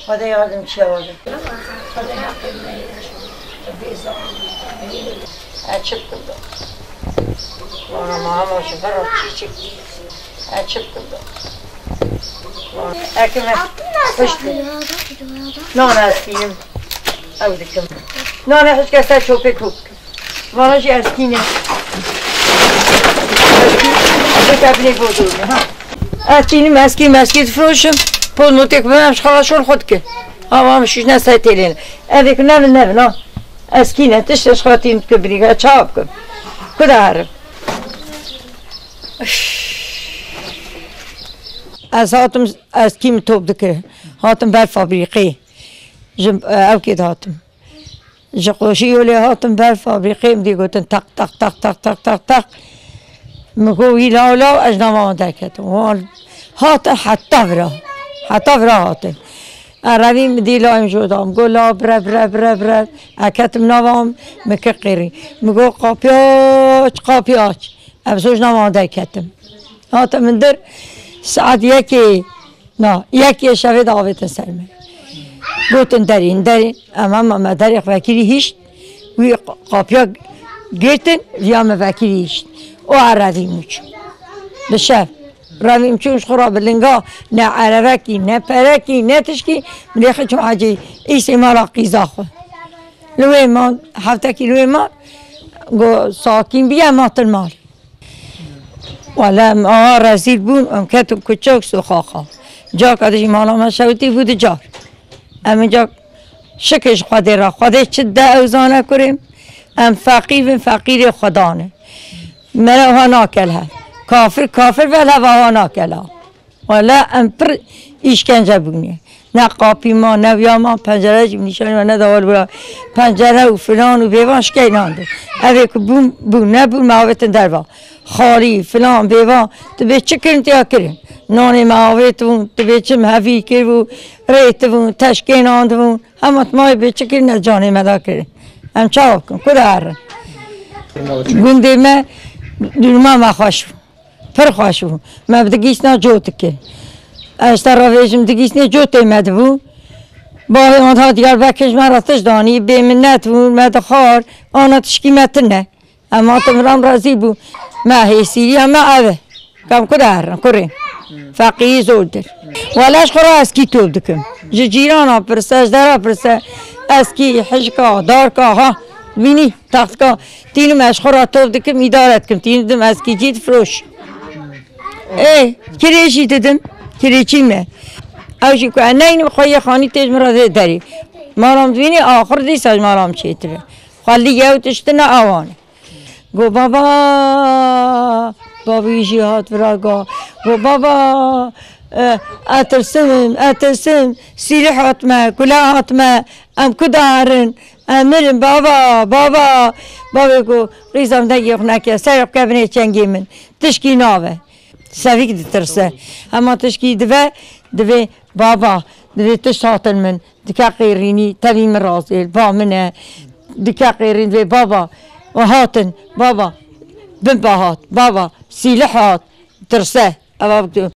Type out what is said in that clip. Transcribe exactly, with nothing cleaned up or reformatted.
Xwedê yardimçiya we be. Açık burada. Vana mama ji ber çiçek. Açık burada. Ekime. Pişt. Nane eskiyim. Ew dikim. Nane hiç kese çöpe kok. Vana jî eskî ne. Eskî, bu kabine bu durumu, ha. Eskî ne, eskî, eskî difroşim. Pol notek ben, em şixala şol xwe dikin. Ama em şiş ne saytêlên. Evê ku nevin, nevin, ha. Eskî ne, tişt ez xatîm dikim birî, ha, çawa bikim. Ku da herim. Ez hatim, eskî min top dikir. Hatim ber fabrîqê. Ji, e, ewkê dihatim. Ji qoşî yolê hatim ber fabrîqê, min dî gotin, teq, teq, teq. Min got, wî law law, ez ji nava wan derketim. Wan hatin heta vira. Heta vira hatin. Ez revî min dî layê min ji da. Min got, law bire, bire, bire, bire. Ez ketim nava wan, min kir qêrî. Min got, qapiyê aç, qapiyê aç. Ez ji nava wan derketim. Hatim min dir, saet yekê, na, yekê şevê de avêtin ser min. Gotin, derîn, derîn. Em, em, me derê xwe vekirî hişt. Wî qa-, qapiya girtin, viya me vekirî hişt. O ez revîm û çûm. Bi şev. Revîm çûm ji xwe re bi linga, ne erebekî, ne perekî, ne tişkî. Min lê xwe çûm ecê. Îsê mala qîza xwe. Li wê man, heftekî li wê man. Got, sakîn bî, em hatin malê. Wele em aha rezîl bûn, em ketin kuçe û soxaxa. Caka dijî mala me şewitî bû du car. Em înca şikê ji Xwedê re, Xwedê çi de ew zane kurê. Em feqîr bin, feqîrê Xweda ne. Me re wiha nakel hev. Kafir, kafir ve hev wiha nakel ha. Wele em pir îşkence bûne. Ne qapî ma, ne wiya ma, pencere jî nîşanî me neda wal bira. Pencere û filan û bêvan şikeynan de. Evê ku bûn, bûn, nebûn, me avêtin derva. Xalî, filan, bêvan, tu bê çi kirin, tiya kirin. Nanê me avêtibûn, tu bê çi me hevî kiribû, rêtibûn, teşkênandibûn. Hema tu mayê bê çi kirin, ez canê me da kirin. Em çawa bikin, ku de herin? Gundê me, duruma me xweş bû. Pir xweş bû. Me bi digîsna cot dikir. Ez te re vêjim digîsnê cotê me dibû. Bavê wan ha Diyarbekir ji me re tişt danî, bêminnet bû, me dixwar, ana tişkî me tune. Em hatin viran razî bû. Me hêsîriya me ev e. Kam ku de herin, kurê. Feqîrî zor dir. Wele ji xwe re eskî top dikim. Ji cîrana pirse, ji dera pirse. Eskî, hijka, darka, ha. Bînî, textika. Tînim ez ji xwe re top dikim, îdare dikim. Tînim dim eskî cî difiroş. Ê, kirê jî didim. Kirêçî me. Ew jî ku ez neynim xwe yê xanî tê ji min re dê derî. Maram dibînî, axir dîsa ji maram çêtir e. Xwelî yew tiştine awan e. Go baba, bavî jî hat vira go. Go baba, e, etirsim, etirsim, sîlih hatme, kule hatme, em ku darin, em mirin baba, baba. Bavê go, rîzam dengê xwe neke, serê xwe kevinê çengê min, tişkî nave. Sevîk ditirse. Hema tişkî dive, divê baba, divê tişt hatin min. Dike qêrînî, tevî min razêl, ba min e. Dike qêrîn vê baba. Û hatin, baba. Bin ba hat, baba. Sîlih hat, tirse. Eva biktu.